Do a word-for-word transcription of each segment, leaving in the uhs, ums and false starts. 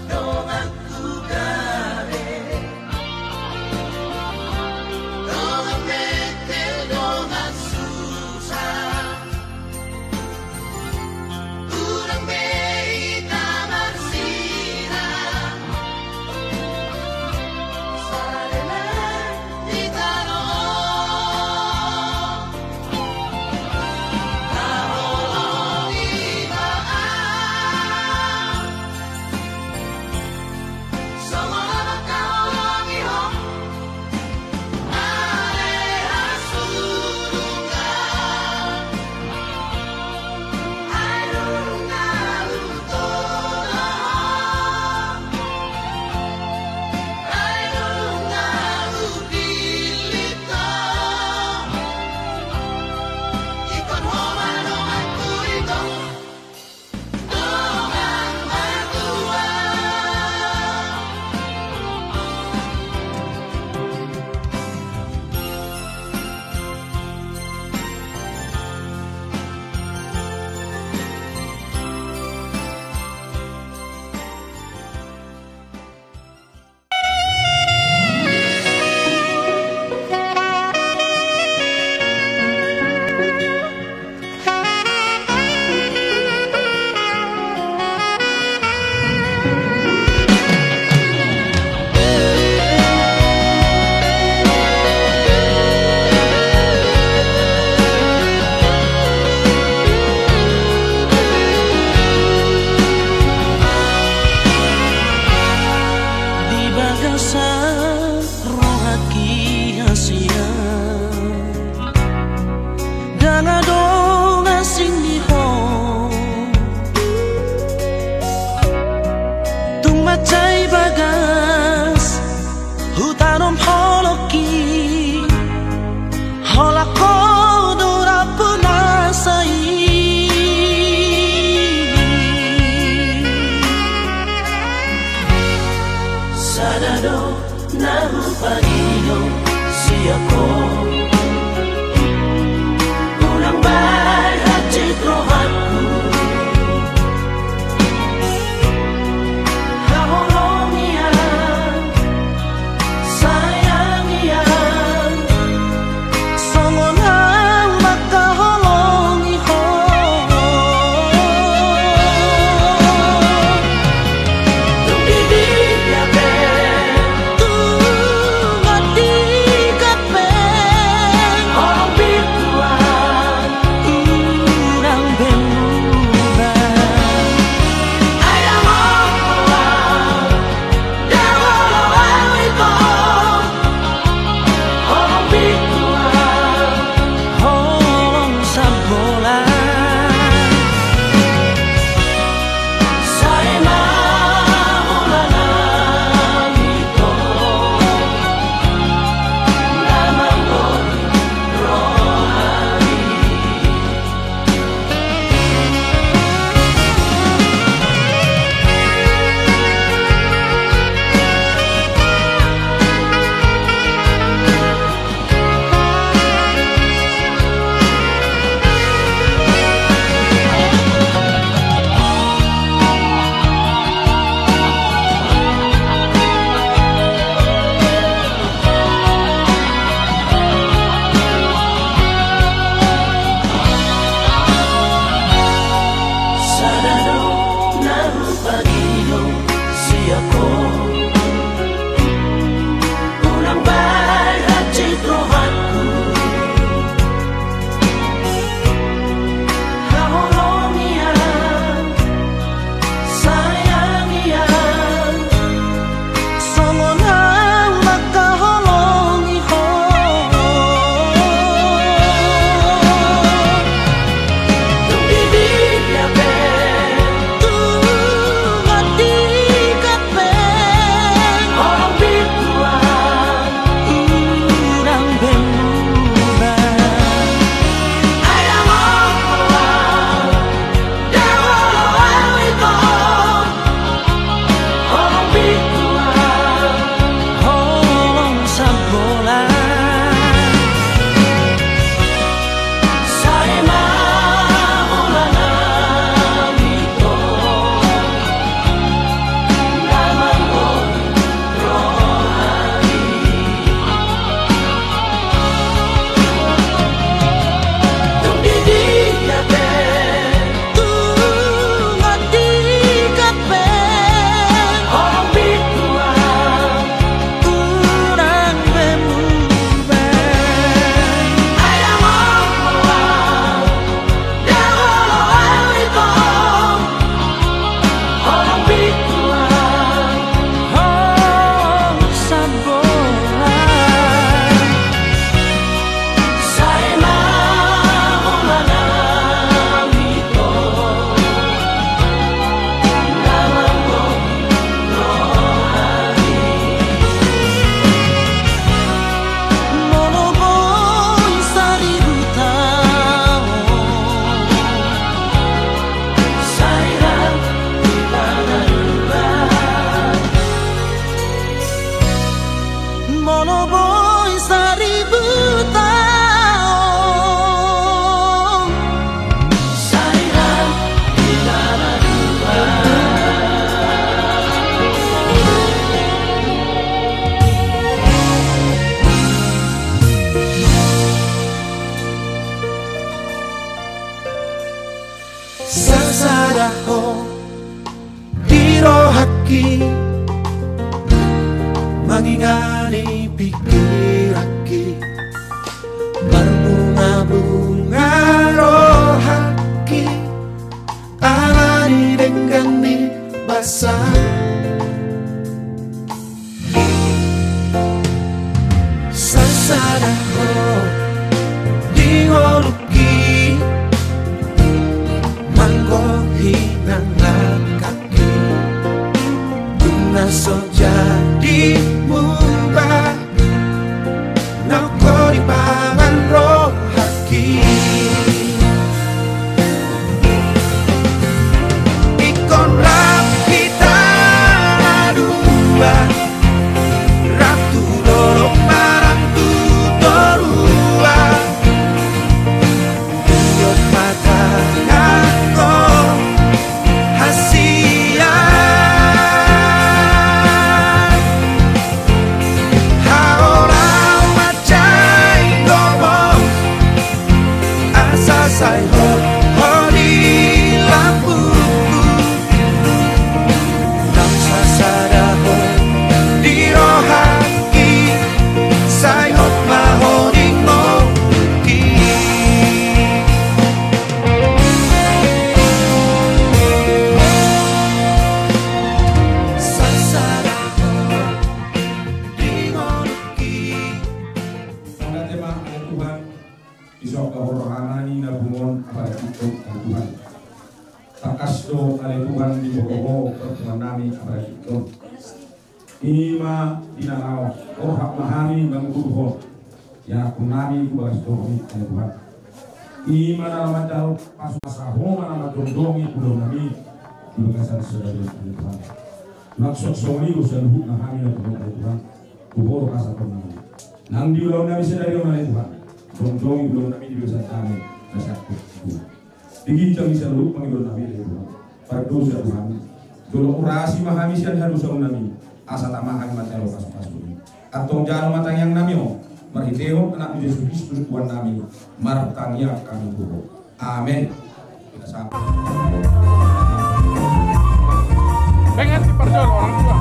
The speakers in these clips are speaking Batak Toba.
Donganku gabe, dongan mete, dongan susah. Hurang be hita marsilang, saleleng di tano on. Haholongi ma au, songon na mangkaholongi ho. Di bagasan rohangki hasian, ndang adong asing ni ho. Tung mansai bagas hutanom holongki, holan ho do rambu nasa i. Sada do na hupagido sian ho, unang bahen hansit rohangku. Haholongi au, sayangi au, songon au mangkaholongi ho. Tung di dia pe, tung di dia pe, holong bindu au, unang be murah. Ai ndang olo au, ndang olo au ito, holong bindu au, holong sambola. Sai ma holan au ito, na manggohi rohami. Sada do na hupagido sian ho, unang bahen hansit rohangku. Haholongi au, sayangi au, songon au mangkaholongi ho. Tung di dia pe, tung di dia pe, Ninna ni pikiranki, marbungabunga rohangki, ala ni denggan ni basa. Sasada ho di ngolungki, manggohi nang langkangki, dung na so jadi muba. Nang ho dipangan rohangki. Ingkon rap hita na dua, rap tu dolok manang tu toruan. Iot ma tanganhon hasian. Haola ma jai gomo, asa sai hot ho di lambungku. Nang sasada ho di rohangki, sai hot ma ho di ngolungki. Sasada ho di ngolungki. Mauliate ma ale Tuhan, di son hahorahana ni na pungu on apala tingki on ale Tuhan. Tangkas do ale Tuhan diboto ho parpunguan nami apala tingki on. I ma di na laho, borhat ma hami manguhurhon ianakhon nami tu bagas toruhon i ale Tuhan. I ma na laho manjalo pasu-, asa ho ma na mandongdongi ulaon nami di bagasan sadari on ale Tuhan. Laos songon i do saluhutna hami na tongon ale Tuhan, tu ho do hasahatan nami. Nang di ulaon nami sadari on ale Tuhan, dongdongi ulaon nami di bagasan damei na sian ho. Di ginjang ni saluhut pangidoan nami ale Tuhan, pardosa do hami. Jolo urasi ma hami sian hadosaon nami, asa tama hami manjalo pasu-pasu i. Antong jalo ma tangiang nami on marhitehon Anakmu Jesus Kristus Tuhan nami, martangiang hami tu ho. Amen. Pengen si parjolo orang tua.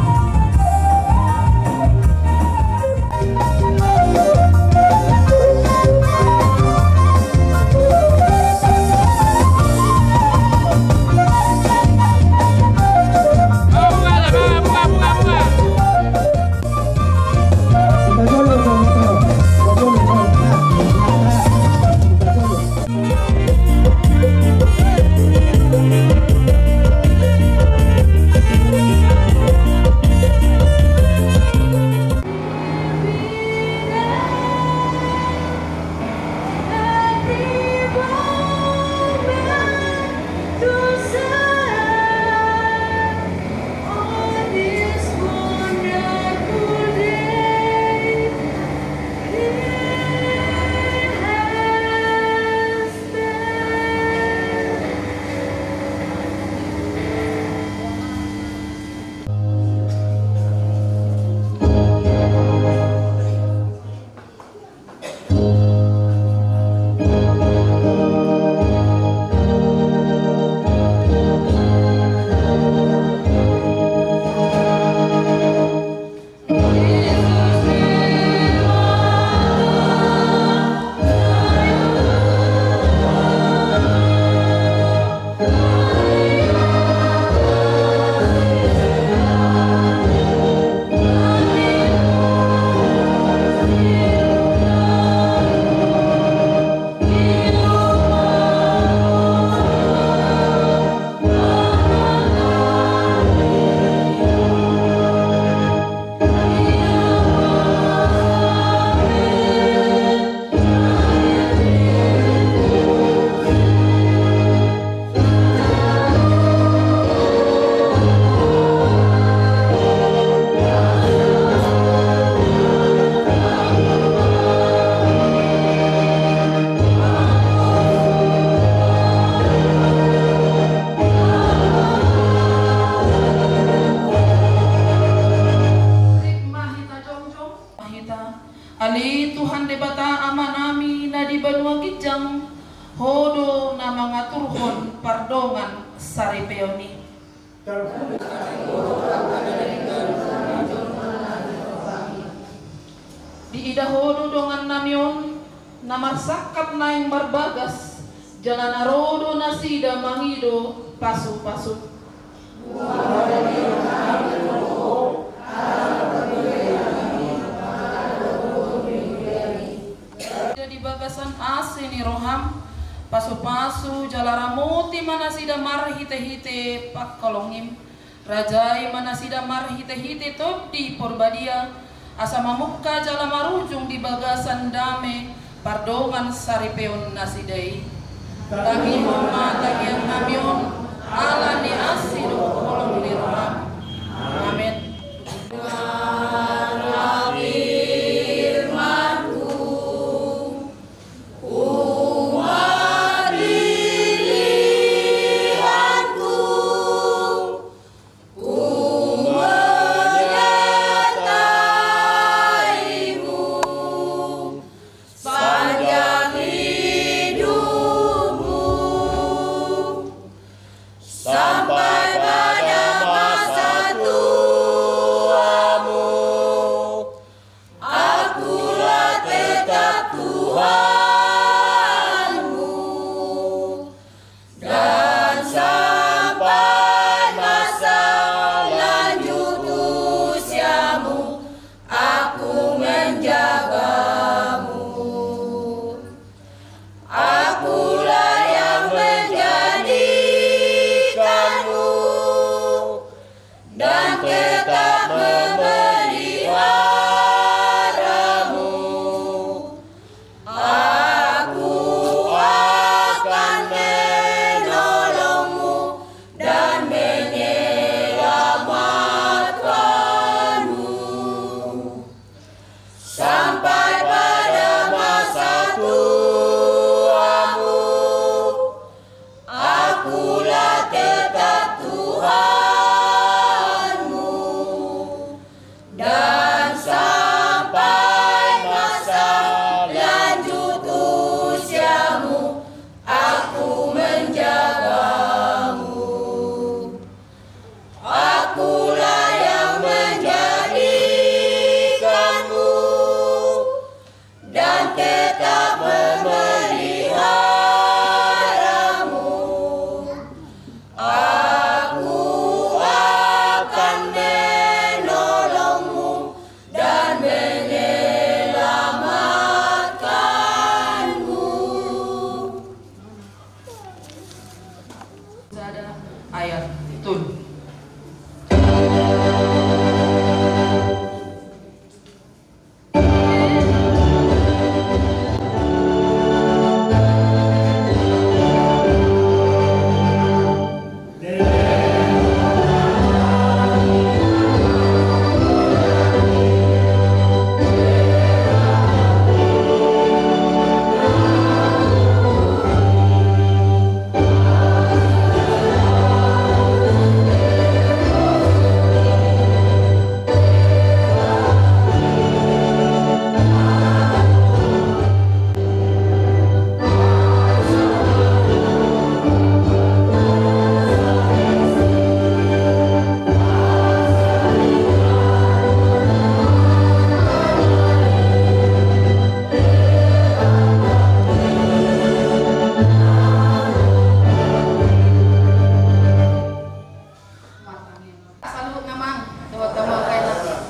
Hita. Ale Tuhan Debata Amanami na di banua ginjang, Ho do na mangaturhon pardongan saripeon i. Ida ho do dongannami on na marsangkap naeng marbagas, jala na ro do nasida mangido pasu-pasu. Ida di bagasan asi ni roham, pasu-pasu jala ramoti ma nasida marhite-hite pangkolongim. Rajai ma nasida marhite-hite Tondi Porbadia, asa mamungka jala marujung di bagasan dame pardongan saripeon nasida i. Tangihon ma tangiangnami on, ala ni asi dohot holong ni roham. Amen. Sampai pada masa tuamu, akulah tetap Tuhanmu, dan sampai masa lanjut usiamu, aku menjagamu. Akulah yang menjadikanmu dan tetap memeliharamu. Aku akan menolongmu dan menyelamatkanmu sampai pada masa tuamu. Akulah tetap Tuhanmu, dan sampai masa lanjut usiamu, aku menjagamu. Akulah yang menjadikanmu dan tetap memeliharamu. Aku akan menolongmu dan menyelamatkanmu. Sada ayat tolu. Saluhutna amang dohot hamu angka inang.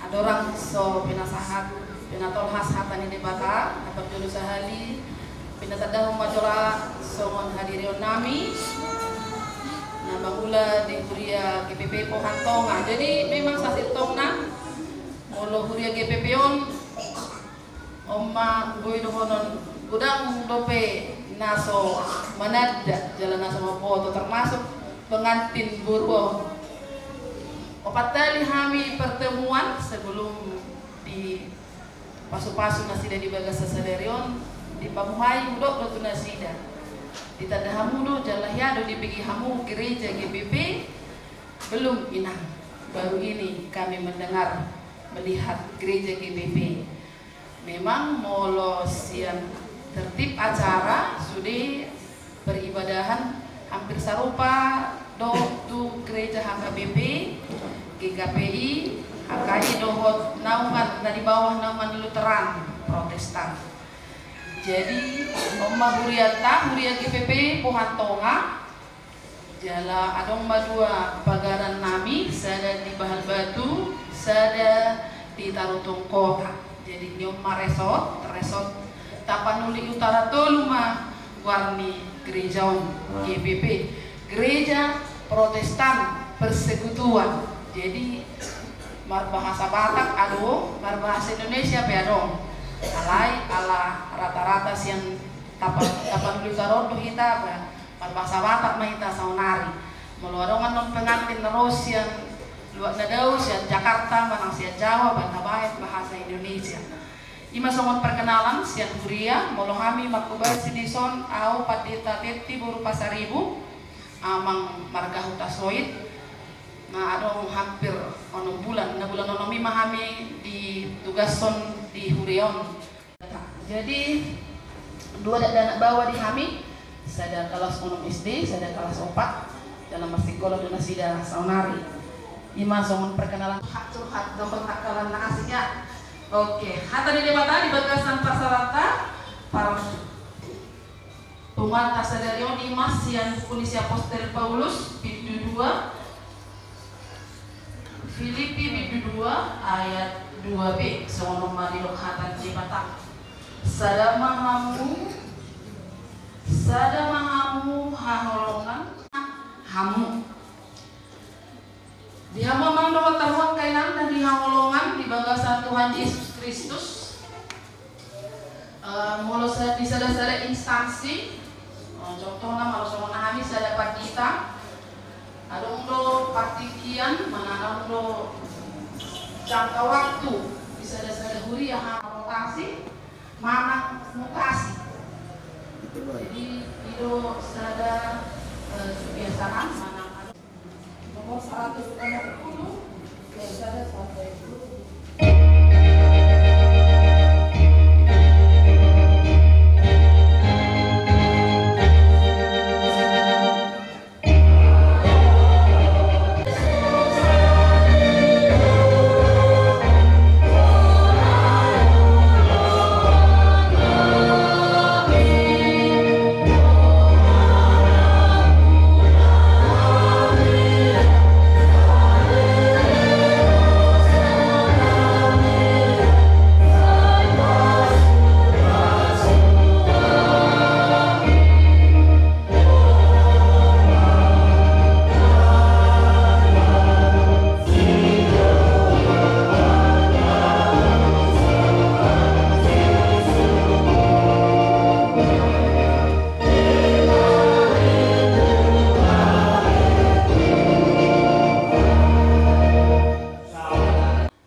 Andorang so pinasahat, pinatolhas hata ni Debata, na parjolo sahali pinatandahon ma jolo songon hadirionnami na mangula di huria G P P Pohan Tonga. Jadi memang sasintongna molo huria G P P on, on ma boi dohonon, godang dope na so mananda jala na so mamboto, termasuk pengantin boru on. Opat hali hami pertemuan sebelum dipasu-pasu nasida di bagasan sadari on, dipamuhai hudok do tu nasida. Ditanda hamu do jala hea do dibege hamu gereja G P P, belum inang, baru ini kami mendengar, melihat gereja G P P. Memang molo sian tertib acara sude peribadahan hampir sarupa do tu gereja H K B P, G K P I, Angka i dohot naungan na di bawah naungan Lutheran Protestan. Jadi, on ma hurianta, huria G P P Bohan Tonga. Jala adong ma dua pagaran nami, sada di Bahal Batu, sada di Tarutung Kota. Jadi, nion ma resort, resort Tapanuli Utara Tolu ma goar ni gereja on, G P P, Gereja Protestan Persekutuan. Jadi, marbahasa Batak adong, marbahasa Indonesia pe adong. Alai ala rata-rata sian Tapa-, Tapanuli Utara on do hita, ba, marbahasa Batak ma hita saonari. Molo adong annon pengantin na ro sian luat na dao, sian Jakarta manang sian Jawa, ba tabahen bahasa Indonesia. I ma songon perkenalan sian huria. Molo hami mangkobasi dison, au Pandita Tetti boru Pasaribu, amang marga Hutasoit, na adong hampir onom bulan, na bulan onom i ma hami ditugashon di huria on. Jadi, dua dakdanak baoa di hami, sada kalas onom S D, sada kalas opat, jala marsikola do nasida saonari. I ma songon perkenalan, curhat-curhat dohot angka na asing, ya. Oke, hata ni Debata di bagasan parsaoranta, par-, punguanta sadari on i ma sian buku ni si Apostel Paulus, bindu dua, Filipi bindu dua ayat dua b, songon on ma didok hata ni Debata. Sada ma hamu, sada ma hamu haholongan, hamu. Di hamu amang dohot hamu angka inang na di haholongan di bagasan Tuhan Jesus Kristus. Eh, molo sa-, di sada-sada instansi, eh, contohna molo songon hami sada pandita, adong do partingkian, manang adong do jangka waktu di sada-sada huria harus rotasi manang mutasi. Jadi, i do sada, eh, kebiasaan manang Nomor seratus enam puluh, ya, sudah sampai.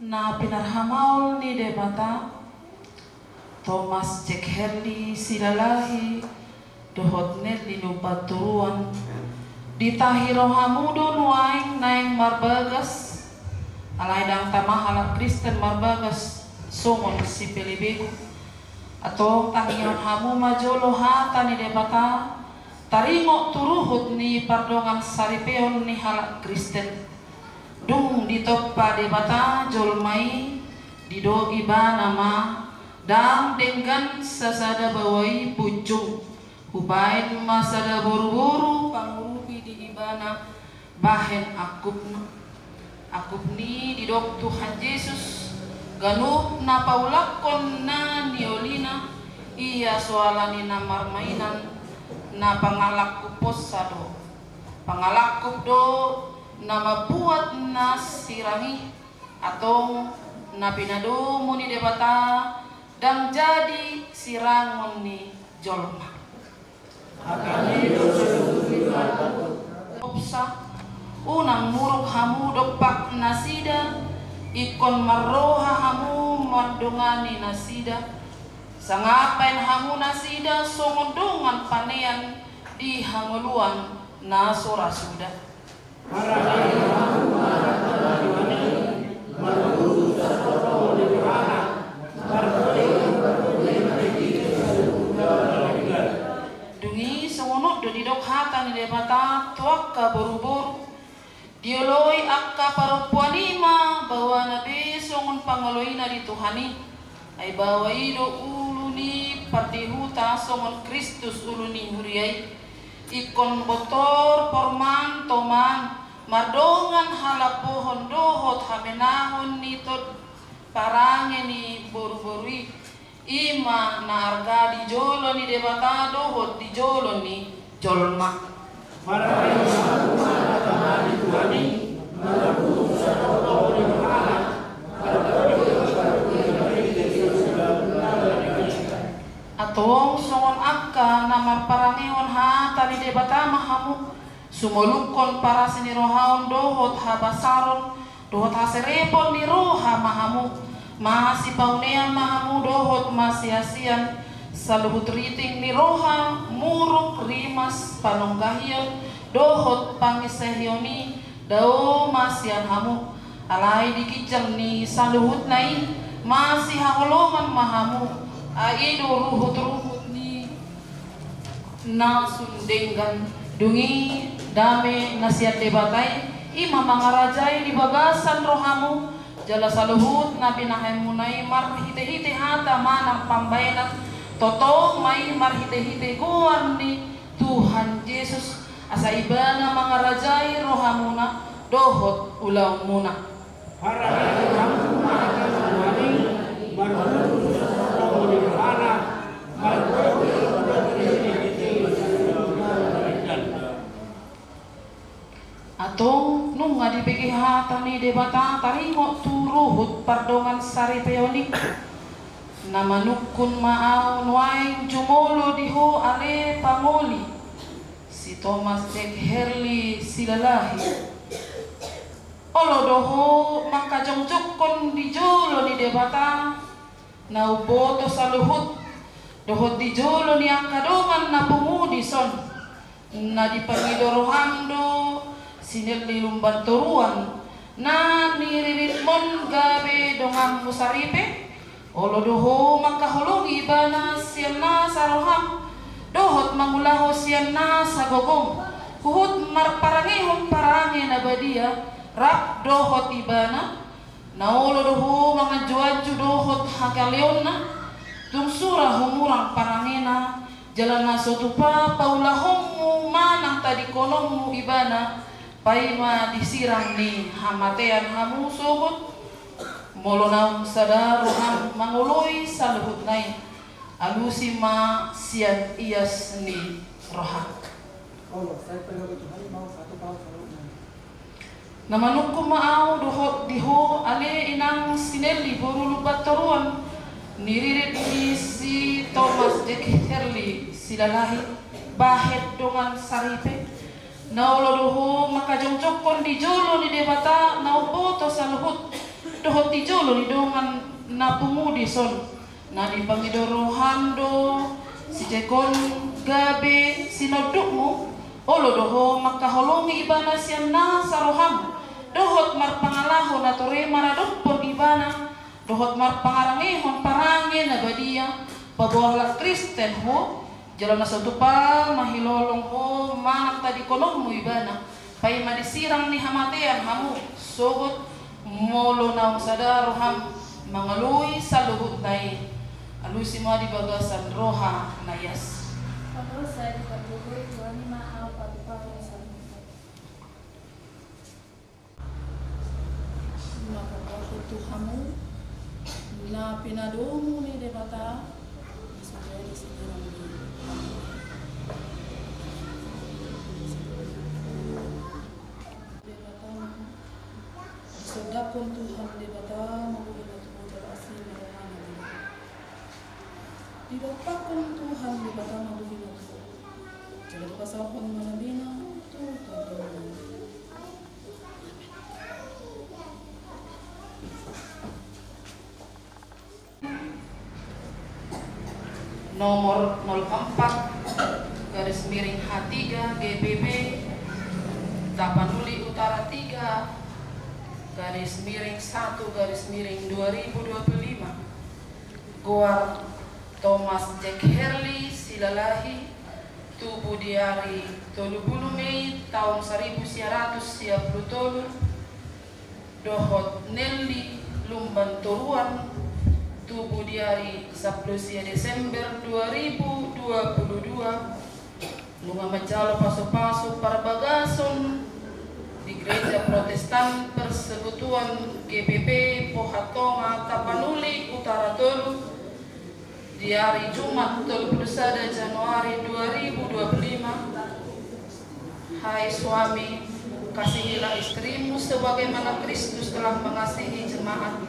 Na pinarhamaol ni Debata, Thomas Cech Henry Silalahi dohot Nelly Lumbantoruan, ditahi rohamu do nuaeng naeng marbagas, alai ndang tama halak Kristen marbagas songon sipelebegu. Antong tangihon hamu ma jolo hata ni Debata, taringot tu ruhut ni pardongansaripeon ni halak Kristen. Dung ditompa Debata jolma i, didok ibana ma, ndang denggan sasada baoa i punjung. Hubaen ma sada boruboru pangurupi di ibana bahen angkupna. Angkup ni didok Tuhan Jesus, ganup na paulakkon na niolina, ia so ala ni na marmainan, na pangalangkupkonsa do. Pangalangkup do na mambuat na sirang i, antong na pinadomu ni Debata ndang jadi sirangon ni jolma. Opsa, unang muruk hamu dompak nasida, ingkon marroha hamu mandongani nasida, sangap baen hamu nasida songon dongan panean di hangoluan na so ra suda. Dung i songon on do didok hata ni Debata tu angka boruboru, dioloi angka parompuan i ma baoana be pangoloina di Tuhan i. Ai baoa i do ulu ni pardihuta songon Kristus ulu ni huria i. Ingkon bontor porman toman mardongan halambohon dohot hamenahon ni tondinta parange ni boruboru i. I ma na arga di jolo ni Debata dohot di jolo ni jolma. Antong songon angka na marparangehon hata ni Debata ma hamu, sumolungkon parasi ni roha on dohot habasaron dohot haserepon ni roha ma hamu. Masipaunean ma hamu dohot masiasian, saluhut riting ni roha, muruk, rimas, panonggahion dohot pangisehion i dao ma sian hamu. Alai di ginjang ni saluhutna i masihaholongan ma hamu. Ai i do ruhutruhut ni na sun denggan. Dung i dame na sian Debata i, i ma mangarajai di bagasan rohamu jala saluhut na binahenmuna i marhitehite hata manang pambahenan. Tongtong ma i marhitehite goar ni Tuhan Jesus, asa Ibana mangarajai rohamuna dohot ulaonmuna. Antong nunga dibege hata ni Debata taringot tu ruhut pardongansaripeon i, na manungkun ma ahu nuaeng jumolo di ho ale pangoli, si Thomas Jack Hurley Silalahi. Olo do ho mangkajongjongkon di jolo ni Debata na umboto saluhut, dohot di jolo ni angka dongan na pungu dison, na dipangido roham do si Nelly Lumban Toruan, na niriritmon gabe donganmu saripe. Olo do ho mangkaholongi ibana sian nasa roham, dohot mangulahon sian nasa gogom, huhut marparangehon parange na badia rap dohot ibana. Na olo do ho manganjuanju dohot hagaleonna, tung sura humurang parangena, jala na so tupa paulahonmu manang tadingkononmu ibana, paima di sirang ni hamatean hamu sogot. Molo naung sada roham mangoloi saluhutna i, alusi ma sian ias ni roham. Na manungkun ma ahu dohot di ho ale inang si Nelly boru Lumban Toruan, niririt ni si Thomas Jack Hurley Silalahi, bahen dongan saripe. Na olo do ho mangkajongjongkon di jolo ni Debata na umboto saluhut, dohot di jolo ni dongan na pungu dison, na dipangido roham do si Jack on gabe sinondukmu. Olo do ho mangkaholongi ibana sian nasa roham, dohot marpangalaho na tore maradophon ibana, dohot marpangarangehon parange na badia. Paboa halak Kristen ho, jala na so tupa mangilolong ho manang tadingkononmu ibana, paima di sirang ni hamatean hamu sogot. Molo naung sada roham mangoloi saluhutna i, alusi ma di bagasan roha na ias. Paboa sai dipatogoi Tuhan i ma ahu patupahon saluhutna. Mangkatahon tu hamu na pinadomu ni Debata, di sini di sini. Debata ma, disondangkon Tuhan Debata ma bohina tu botol asi ni rohana. Didompakkon Tuhan Debata ma bohina tu, jala dipasaorhon ma nabena tu tontonmu. Nomor nol empat garis miring H tiga G B B Tapanuli Utara tiga garis miring satu garis miring dua ribu dua puluh lima. Goar Thomas Jack Hurley Silalahi, tubu di ari tolu pulu Mei taon saribu sia ratus sia pulu tolu, dohot Nelly Lumban Toruan, tubu di ari sampulu sia Desember dua ribu dua puluh dua, nunga manjalo pasupasu parbagason di Gereja Protestan Persekutuan G P P Pohatonga Tapanuli Utara Tolu, di ari Jumat tolu puluh sada Januari dua ribu dua puluh lima. Hai suami, kasihilah istrimu sebagaimana Kristus telah mengasihi jemaat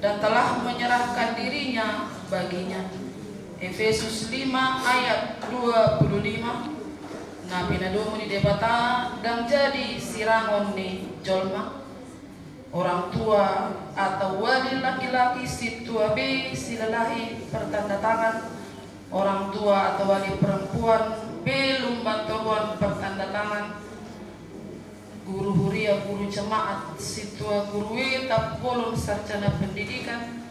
dan telah menyerahkan dirinya baginya. Efesus lima ayat dua puluh lima. Na pinadomu ni Debata ndang jadi sirangon ni jolma. Orang tua atau wali laki-laki sintua be silalahi pertanda tangan, orang tua atau wali perempuan be lumban toruan pertanda tangan, guru huria, guru jemaat, sintua guru etap bolon sarjana pendidikan,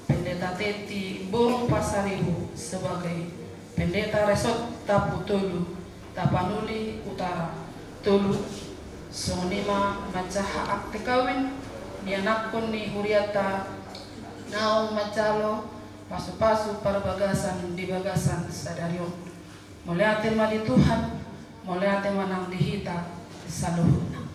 Pendeta Teti Boru Pasaribu sebagai Pendeta Resort Tapu Tolu, Tapanuli Utara Tolu. Songon i ma manjaha akte kawin ni anakkon ni hurianta naung manjalo pasupasu parbagasan di bagasan sadari on. Mauliate ma di Tuhan, mauliate ma nang di hita saluhutna.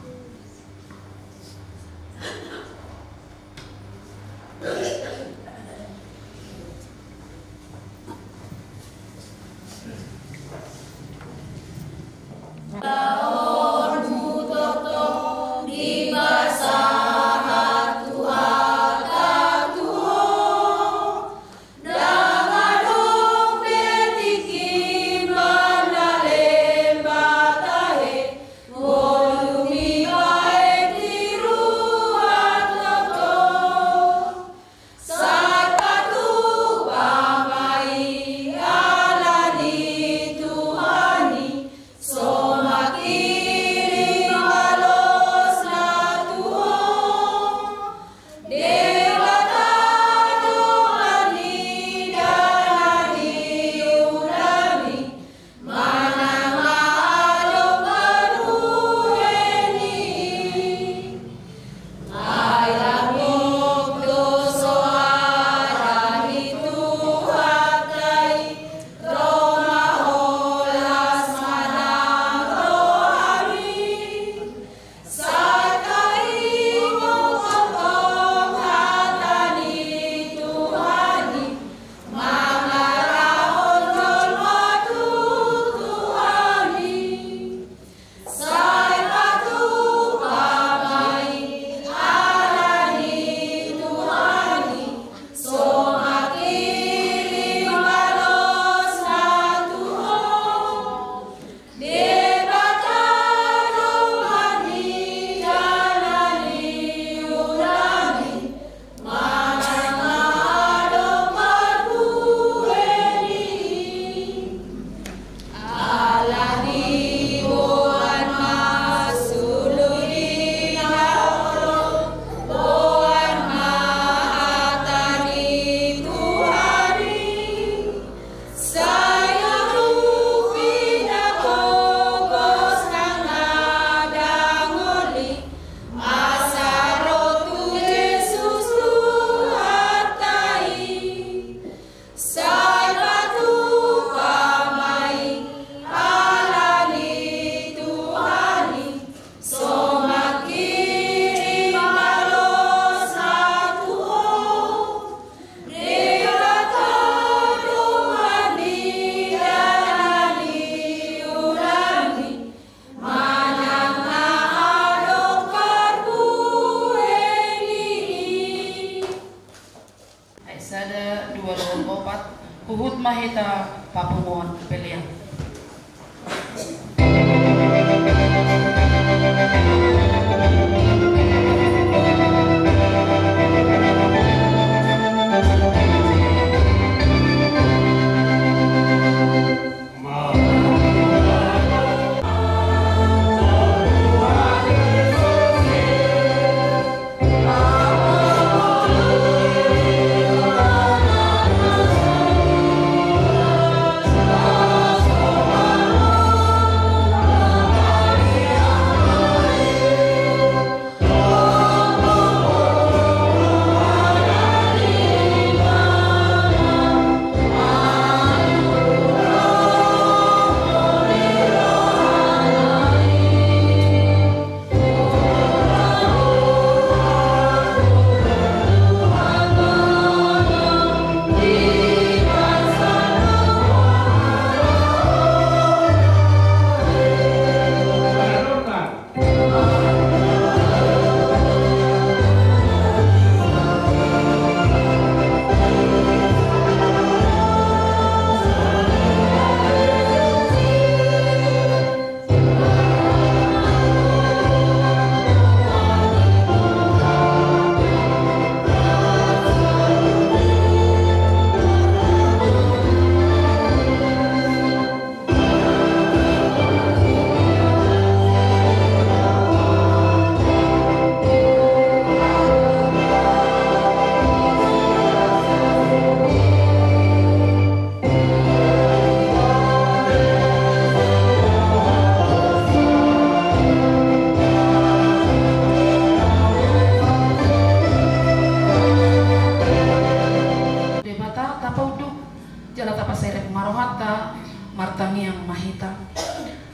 Ai sada, dua, dua, opat, huhut ma hita papunguhon pelean.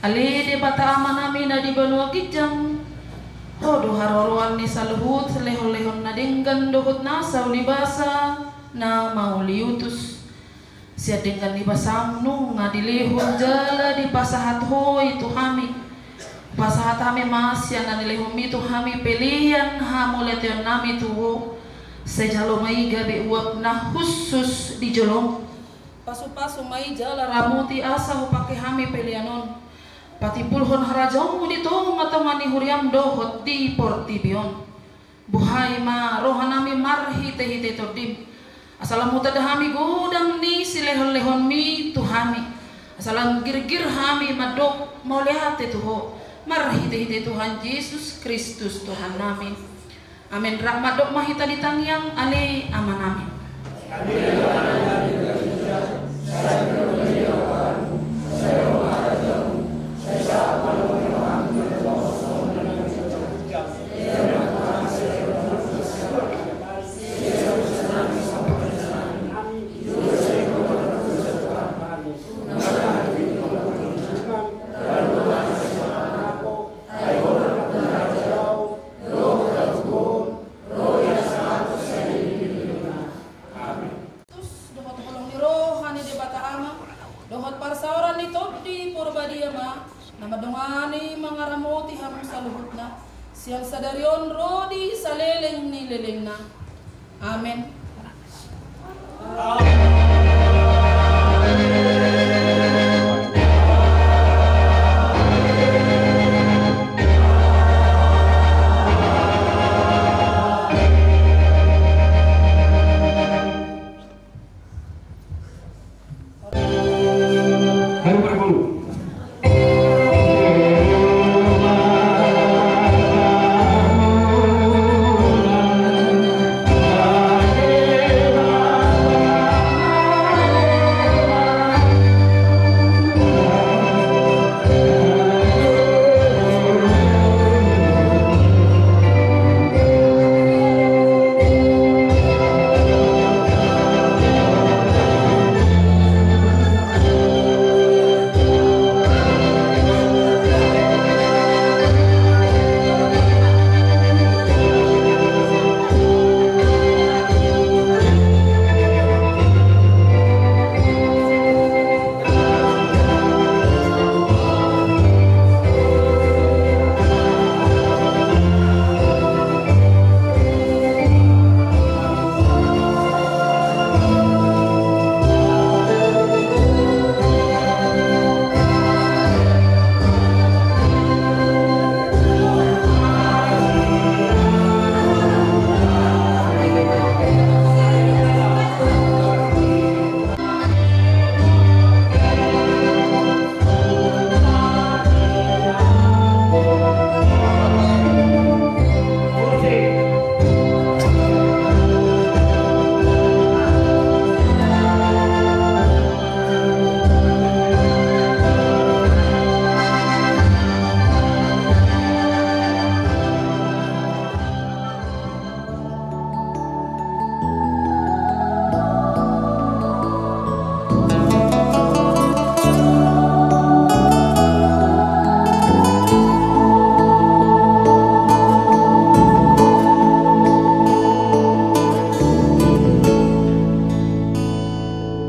Ale Debata Amanami na di banua ginjang, Ho do haroroan ni saluhut lehon-lehon na denggan dohot nasa ulibasa na mauliutus. Sian denggan ni basaM nunga dilehon jala dipasahat Ho i tu hami. Pasahat hami ma sian na nilehonMi tu hami pelean hamauliateonnami tu Ho. Sai jalo ma i gabe uap na hushus di joloM. Pasu-pasu ma i jala ramoti asa hupangke hami pelean on. Patimbulhon harajaonMu di tonga-tonga ni huriaM dohot di portibi on. Buhai ma rohanami marhite-hite TondiM. Asa lam hutanda hami godang ni silehon-lehonMi tu hami. Asa lam girgir hami mandok mauliate tu Ho. Marhite-hite Tuhan Jesus Kristus Tuhannami. Amen. Rap mandok ma hita di tangiang, Ale Amanami. Dohot holong ni roha ni Debata Ama, dohot parsaoran ni Tondi Porbadia ma, na mandongani mangaramoti hamu saluhutna, sian sadari on ro di saleleng ni lelengna. Amen.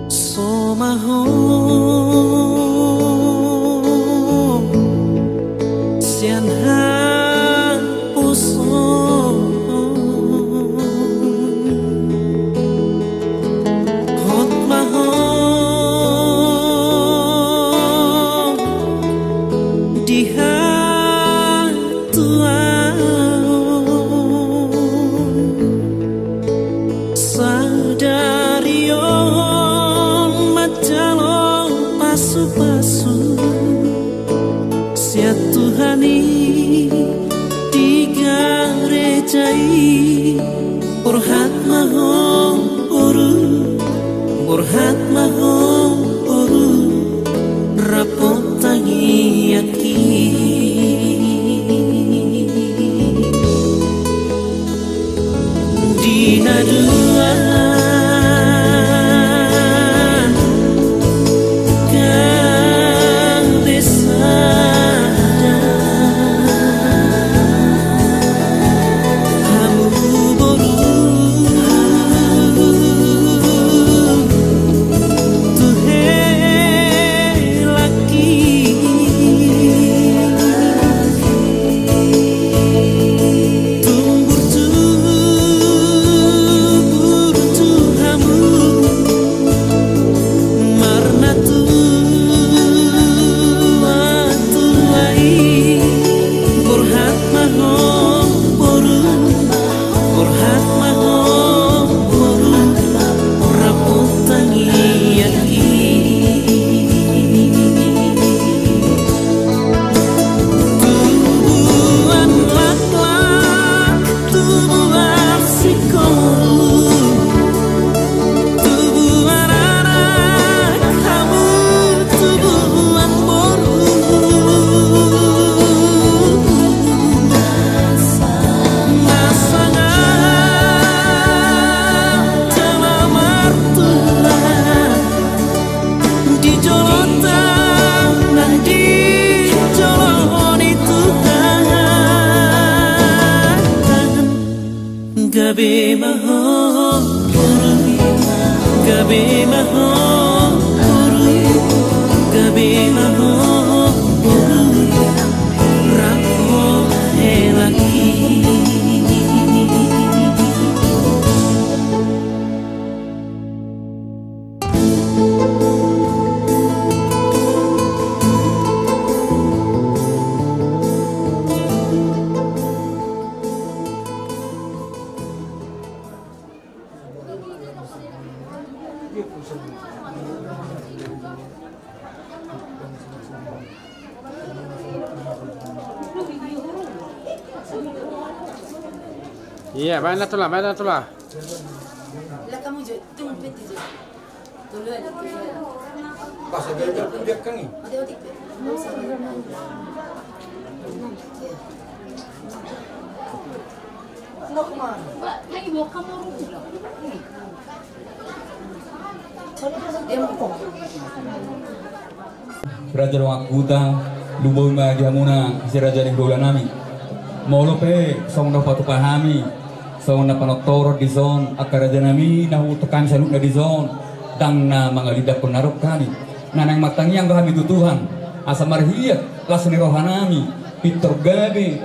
So ma ho sian haposoon, hot ma ho di hatuaon. Sadari on manjalo pasu-pasu sian Tuhan i di gareja i. Borhat ma ho boru, borhat ma ho boru, rap tangiangki. Di na dua kabesa Gabe ma ho, gabe ma ho, gabe ma ho, rap ho, elaki. Iya, baen na tula, baen na tula. Raja dongan huta, lumobi ma di hamuna si raja ni hulahula nami. Molo pe songon na hupatupa hami, songon na panortoron dison angka raja nami na huboto hami saluhutna dison, ndang na mangalindangkon na ro hami. Na naeng martangiang do hami tu Tuhan asa marhiat las ni roha nami, pintor gabe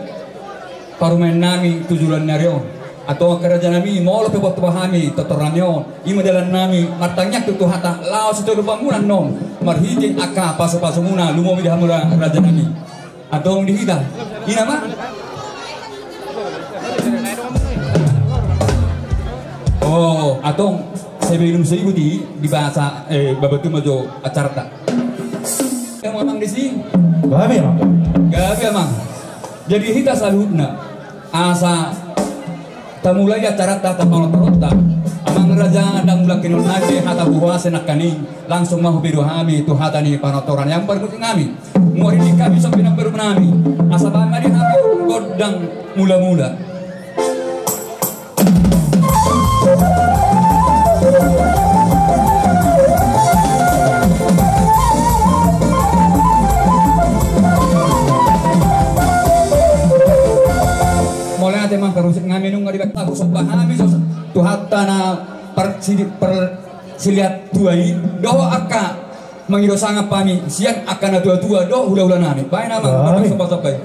parumaen nami tu joloan ni ari on. Antong angka raja nami, molo pe boto hami tortor nami on, i ma dalan nami martangiang tu Tuhanta laho sitolu pamuna annon marhite angka pasu-pasumuna, lumobi di hamuna raja nami. Antong di hita, i nama. Oh, antong sebelum saya ikuti di bahasa, eh, babatu majo acarata. Yang mamang di sini. Gabe, Amang. Gabe, Amang. Jadi hita saluhutna asa tamulai acaranta, hata panortoronta. Amang raja, ndang mulak hinon nami hata buhase nangkaning, langsung ma hupedo hami tu hata ni panortoran yang parmusik nami. Muari di hami sampe na perum nami asa bangga di hami gondang mula-mula. Mauliate ma parmusik nami, nunga dibaen somba hami tu Tuhanta na par-, sidi-, par-, siliat tua i dohot angka mangido sangap hami sian angka na tua-tua dohot hula-hula nami. Baen, Amang, baen somba-somba i.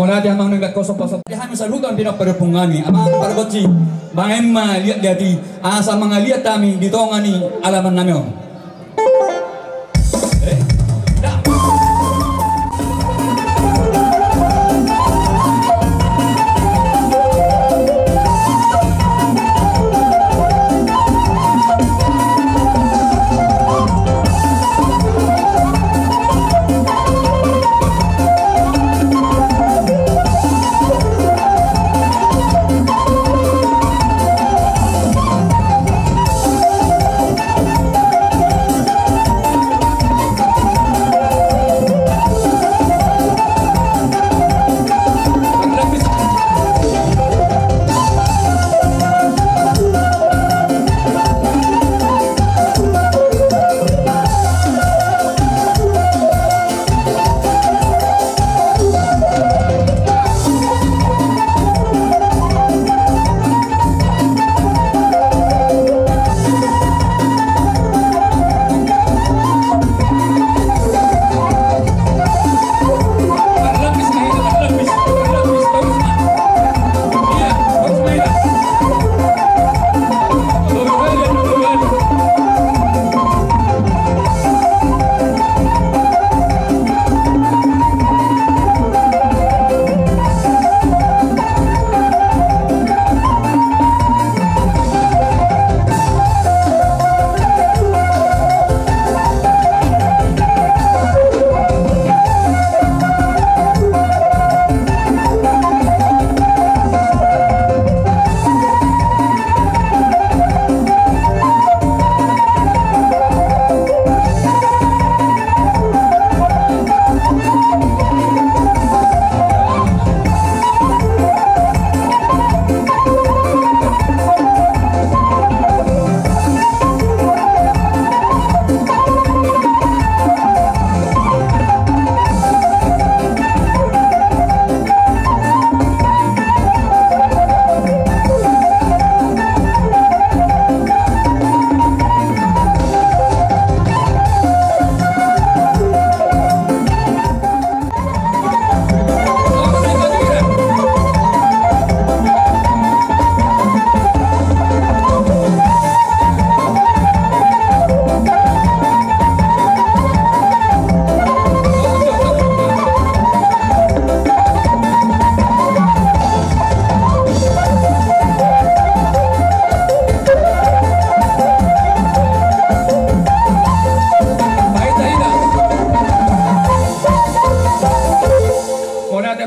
Mauliate, Amang, nunga dibaen somba-somba i. Hami saluhut on pinompar ni ompung nami, Amang pargonsi, baen ma liat-liat i asa mangaliat hami di tonga ni alaman nami on.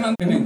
Mauliate.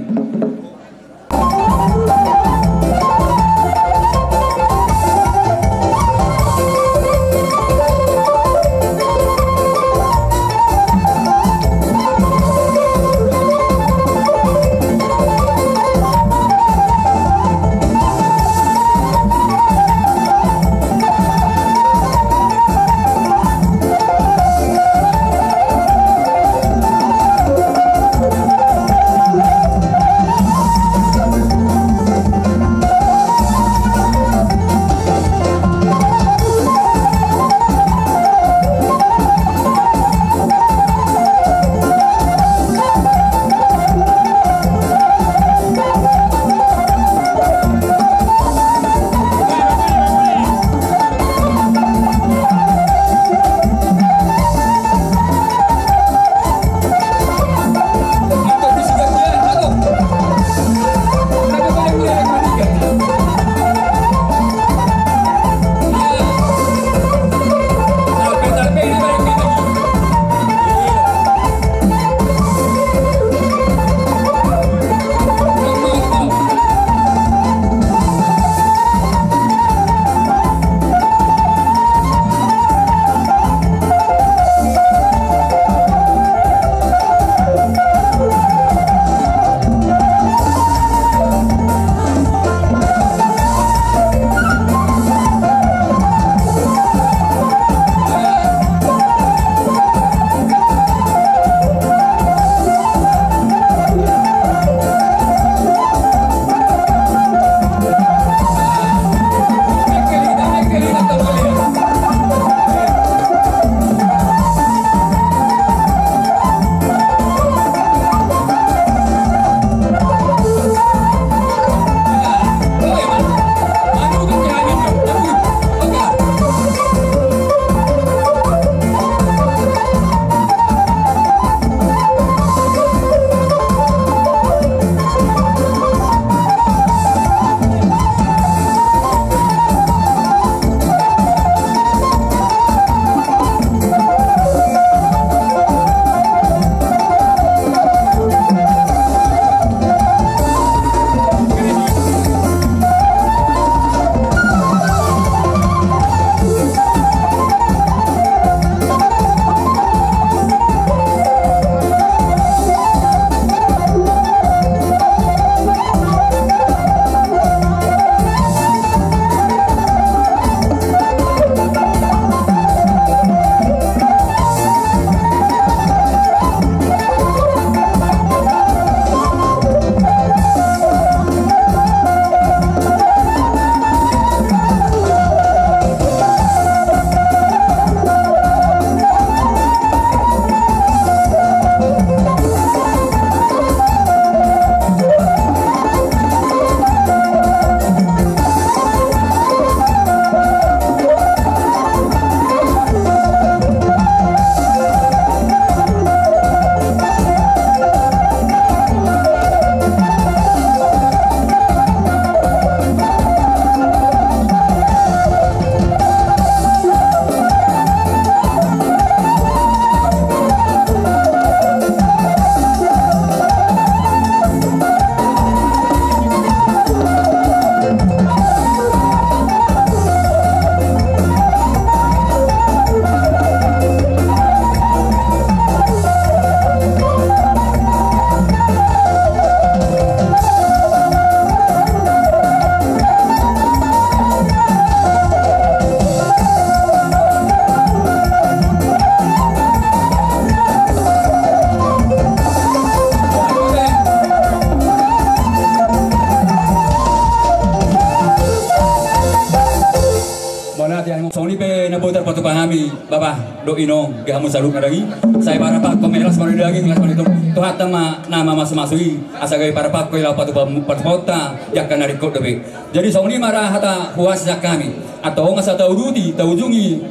Songon i pe na boi tarpatupa hami, bapa dohot inong, di hamu saluhutna daging. Sai parapathon ma i, las ma i daging, las ma i tong. Tuhanta ma na mamasumasu i, asa gabe parapathon i laho patupa, patupaonta di angka na ringkot dope. Jadi songon i ma ra hata huhuasi sian hami. Antong asa tauduti, taujungi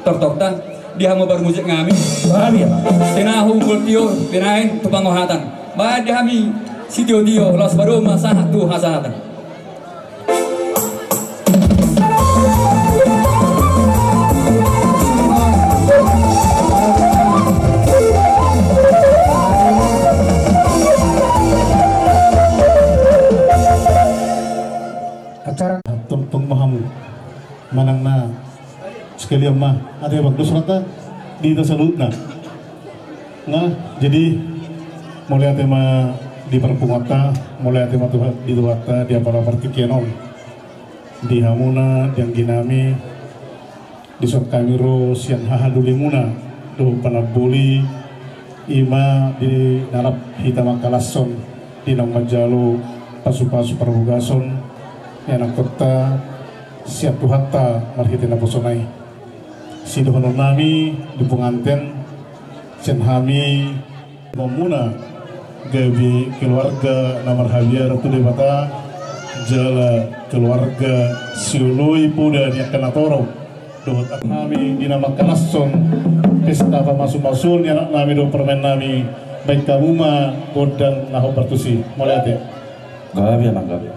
tortorta, di hamu parmusik nami. Badia. Tinahu, Gultior, Binaen, Tumpang Ohatan. Baen di hami sitiotio, laos padomu ma sahat tu hasahatan. Tongtong ma hamu manang na sekalian ma ate bang dos rata di hita saluhutna. Nah, jadi mauliate ma di parpunguanta, mauliate ma Tuhan, di Tuhanta di apala partingkian on. Di hamuna, di anggi nami, dison hami ro sian hahadolimuna dohot panamboli, ima di na rap hita mangkalashon di naung manjalo pasupasu parbogason ni anakkonta sian Tuhanta marhite naposona i. Sidohonon nami di punguanta, sian hami, hamuna gabe keluarga na marhabiaran tu Debata jala keluarga sioloi poda ni angka na torop. Dohot hami di na mangkalashon pesta pamasumasuon ni anak nami dohot parumaen nami, baen hamu ma gondang na hombar tusi. Mauliate. Gabe, Amang, gabe.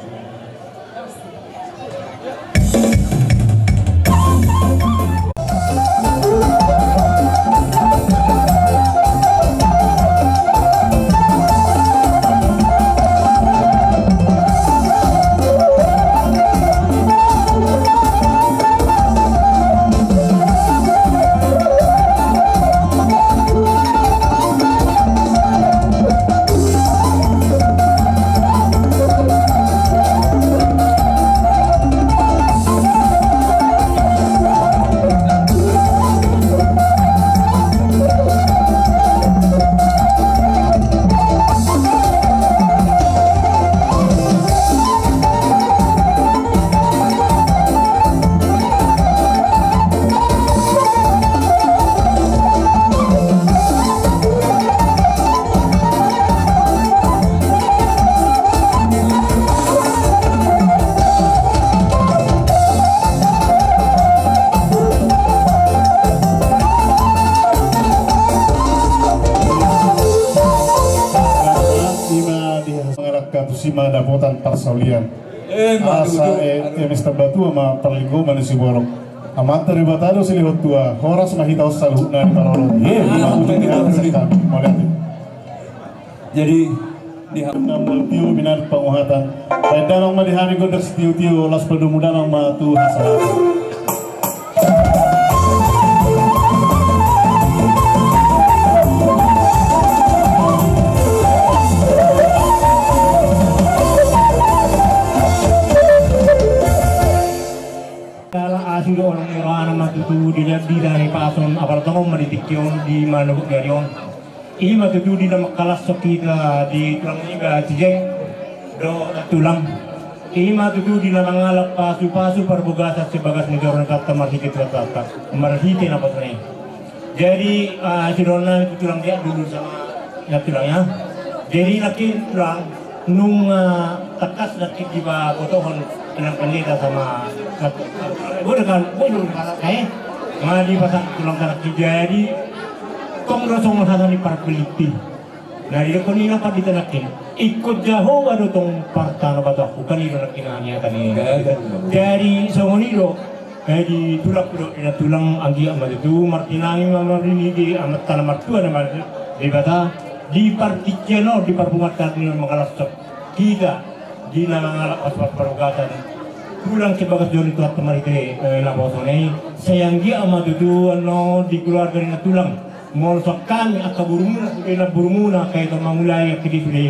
Ima di mangalangka tusi ma dapotan parsaulian. Eh, asa, eh, eh, mesta batua ma parlinggoman ni siborok. Amanta Debata do silehon tua, horas ma hita on saluhutna di parorot. Iya, ima, ima, ucap ima, di atas, ima, kami. Mauliate. Jadi, di ha- Nambal tio minanat panguhatan. Baen damang ma di hami gondang sitiotio, laos padomu damang ma tu hasahatan. Ala asi do orang ni rohana ma tutu di, di dari pason, apala tongon ma di tingki on di manobuk gari on. Ima tutu di na mangkalashon hita di tulang niba Cijeng dohot tulang. Ima tutu di na mangalap pasupasu parbogason sian bagas ni joro ni Tuhanta marhite Tuhanta, marhite naposona i. Jadi, ah, sidohonon nami tu tulang dia dulu sama na tulang ya. Jadi nangkin tulang nunga tangkas nangkin dipabotohon inang pandita sama, bodo kan, bodo kan, eh? Nga dipasahat tulang nangkin, jadi tong do songon hata ni parpeliti. Na didokkon inang pandita nangkin, ingkon Jahowa do tong partano batuangku, kan i do nangkin hata ni. Jadi songon i do. Eh, di tulang, di na tulang, anggiat ma tutu martinangi ma marnini di Amanta na martua na mar-, Debata, di partingkian on, di parpunguanta ni na mangkalashon hita di na mangalap pasupasu parbogason tulang sian bagas joro ni Tuhanta marhite, eh, naposona i. Sai anggiat ma tutu annon di keluarga ni na tulang, molo songon hami angka borumuna, sude namborumuna, angka ito mangulai, angka i sude.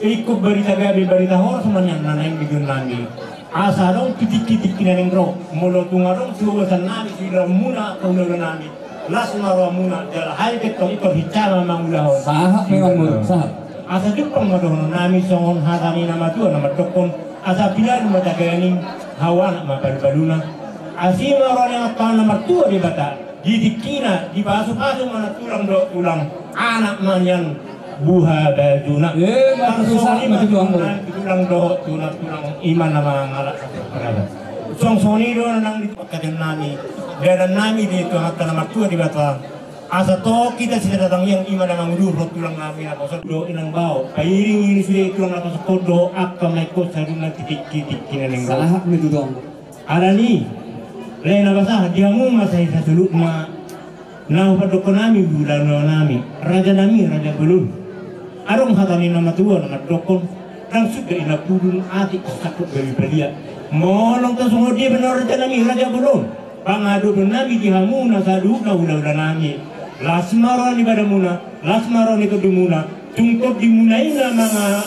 Ingkon barita gabe, barita horas ma nian na naeng dibaen nami. Asa adong tingki-tingki na naeng ro, molo tung adong siubasan nami, siulaonmuna, angka ulaon nami, las ma rohamuna, jala hami pe tong ingkon hinsa ma mangulahon. Sahat memang, Boru, sahat. Asa jumpang ma dohonon nami songon hata ni na matua na mandokkon, asa pinaruma taganing, hau anak ma palu-paluna. Asi ma roha ni Amanta na martua Debata. Di tingkina, dipasupasu ma na tulang dohot tulang, anak ma nian buha bajuna. Eh, bagus, songon i ma tulang dohot tulang, tulang ima na mangalap paradaton. Songon i do nang di pangkataion nami, dalan nami di Tuhanta na martua Debata. Asa tong hita sitatangiang ima na manguduhon tulang nami naposo do inang bao. Pairing-iring sude tulang naposo do angka maingkon sadunna tingki-tingki na naeng ro. Sahat ma tutu. Alani, lae na basa, di hamu ma sai saluhutna, na hupandokkon nami, ulaon nami, raja nami, raja bolon. Adong hata ni na matua na mandokkon, ndang suda ina pudun atik sangkut gabe balia. Molo tung songon dia pe nuaeng raja nami raja bolon, pangadopan nami di hamuna saluhutna hulahula nami. Las ma roha ni badanmuna, las ma roha ni tondimuna, tung tondimuna i na manga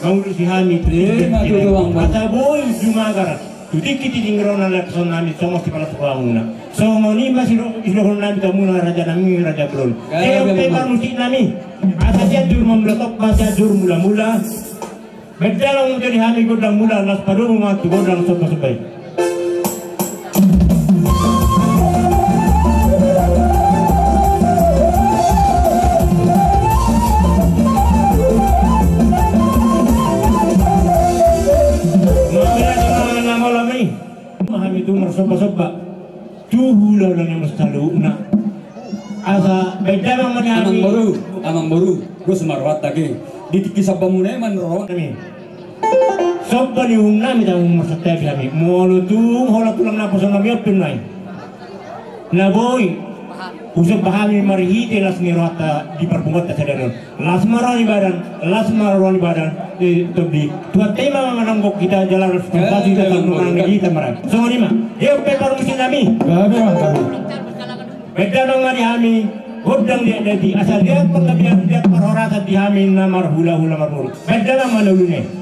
mangurusi hami. Ima tutu, Amang Boru. Asa boi jumagar tu tingki tingki ni roha na lapason nami songon sipalas rohamuna. Songon i ma sidohonon nami tu hamuna raja nami raja bolon. Gabe, Amang Boru. Parmusik nami. Asa Sianjur Mamula Tompa, Sianjur Mulamula. Baen damang ma di hami gondang mula, laos padomu ma tu gondang sombasomba i. Mauliate ma na molo i. Ma hami tu marsombasomba tu hulahula nami saluhutna. Asa baen damang ma di hami. Amang Boru, Amang Boru, dos ma rohanta ate. Di tingki sombamuna i ma roha nami. Somba ni uhum nami, tanggung marsantabi hami. Molo tung holan tulang naposo nami on pe nuaeng, na boi husomba hami marhite las ni rohanta di parpunguanta sadari on. Las ma roha ni badan, las ma roha ni badan. Eh, tondi. Tuhanta i ma mananggok hita jala las. Eh, pasti hita, Amang Boru, manang hita marang. Songon i ma. Dia pe parmusik nami. Gabe, Amang Boru. Baen damang ma di hami gondang di adat i, asa dia panggabean, dia parhorasan di hami na marhulahula marboru. Baen damang ma na uluan i.